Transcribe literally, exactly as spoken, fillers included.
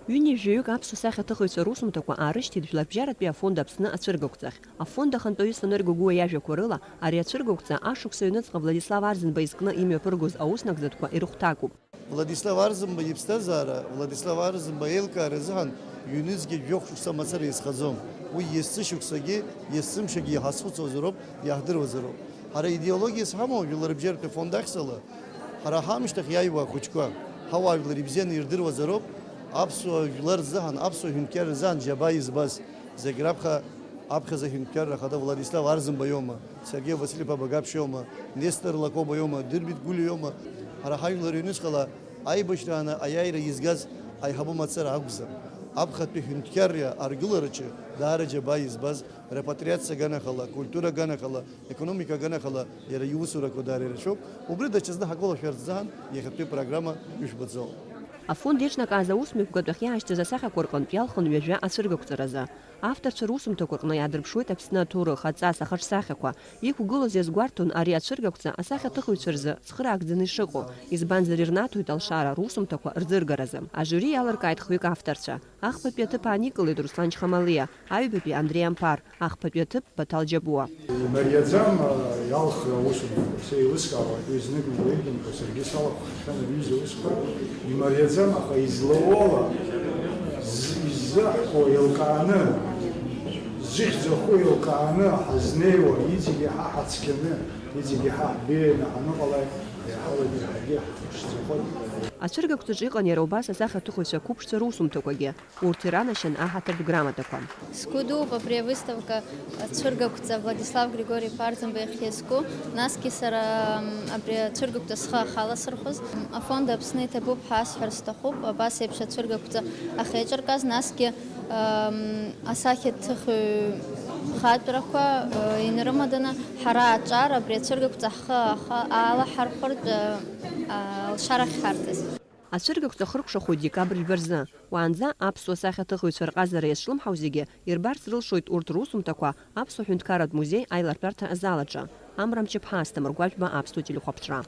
Ҩынҩажәаҩык аԥсуа сахьаҭыхыҩцәа русумҭақәа аарышьҭит Жәларбжьаратәи афонд Аԥсны ацәыргақәҵахь. Афонд ахантәаҩы Сонари Гогәуа иажәақәа рыла, ари ацәыргақәҵа ашықәс аҩныҵҟа Владислав Арӡынба изкны имҩаԥыргоз аус нагӡатәқәа ирыхәҭакуп. Владислав Арӡынба иԥсҭазаара, Владислав Арӡынба еилкаара азыҳәан ҩнызқьи жәохә шықәса мацара иазхаӡом. Уи есышықәсагьы, есымшагьы иҳазхәыцуазароуп, иаҳдыруазароуп. Ҳара идеологиас ҳамоу Жәларбжьаратәи афонд ахьӡала, ҳара ҳамышьҭахь иааиуа ахәыҷқәа, ҳауаажәлар ибзианы ирдыруазароуп, аԥсуа жәлар рзыҳәан, аԥсуа ҳәынҭқарра рзыҳәан џьабаа избаз, зегь раԥхьа аԥхьаӡа ҳәынҭқарра ахада Владислав Арӡынба иоума, Сергеи Василь-иԥа Багаԥшь иоума, Нестор Лакоба иоума, Дырмит Гәлиа иоума, ҳара ҳажәлар ҩнуҵҟала аибашьрааны аиааира изгаз аиҳабы мацара акәзар, аԥхьатәи ҳәынҭқарра аргылараҿы даара џьабаа избаз, репатриациа аганахьала, акультура аганахьала, Економика аганахьала иара иусурақәа даара ирацәоуп, убри даҽазны ҳагәылашәарц азыҳәан иахьатәи апрограмма ишәбаӡом. Афонд еиҿнакааз аусмҩаԥгатә ахьиаашьҭыз асахьақәа рҟынтә иалхын ҩажәа ацәыргақәҵаразы. Авторцәа русумҭақәа рҟны иаадырԥшуеит Аԥсны аҭоурых, аҵас ахаҿсахьақәа. Иқәгылоз иазгәарҭон ари ацәыргақәҵа асахьаҭыхыҩцәа рзы цхыраагӡаны ишыҟоу, избанзар ирнаҭоит алшара русумҭақәа рӡыргаразы. Ажюри иалыркааит хҩык авторцәа. Ахԥатәи аҭыԥ ааникылеит Руслан Чхамалиа, аҩбатәи Андреи Амԥар, ахԥатәи аҭыԥ Баҭал Џьабуа. Имариаӡам, а, иалхра аусумҭақәа, сеилыскаауеит, уи знык игәеиҭамкәа, саргьы салахәхахьан ари аҩыза аусқәа. Имариаӡам, аха излауала, з-, иззаҳҳәо еилкааны, зыхьӡ аху еилкааны ҳазнеиуа, иҵегьы ҳа ҳацқьаны, иҵегьы ҳа ҳбеианы ҳаныҟала, иаҳауеит иаҳагьы ҳаԥшӡахоит. Ацәыргақәҵаҿы иҟан иара убас асахьаҭыхыҩцәа қәыԥшцәа русумҭақәагьы. Урҭ иранашьан аҳаҭыртә грамотақәа. Сгәы дууп абри авыставка ацәыргақәҵа Владислав Григори-иԥа Арӡынба иахь иазку, насгьы сара, м, абри ацәыргақәҵа схы ахаласырхәыз. Афонд Аԥсны иҭабуп ҳәа асҳәар сҭахуп, абас еиԥш ацәыргақәҵа ахьеиҿыркааз, насгьы, м, асахьаҭыхҩы хаҵәрақәа, э, инарымаданы ҳара аҿар абри ацәыргақәҵа ҳхы аха-, аалаҳархәыртә, э, а, алшара ахьҳарҭаз. Ацәыргақәҵа хыркәшахоит декабрь жәба рзы. Уаанӡа аԥсуа сахьаҭыхыҩцәа рҟазара иазҿлымҳау зегьы ирбарц рылшоит урҭ русумҭақәа Аԥсуа ҳәынҭқарратә музеи аилартәарҭа азал аҿы. Амра Мчыԥҳа, Асҭамыр Гәажәба, Аԥсуа телехәаԥшра.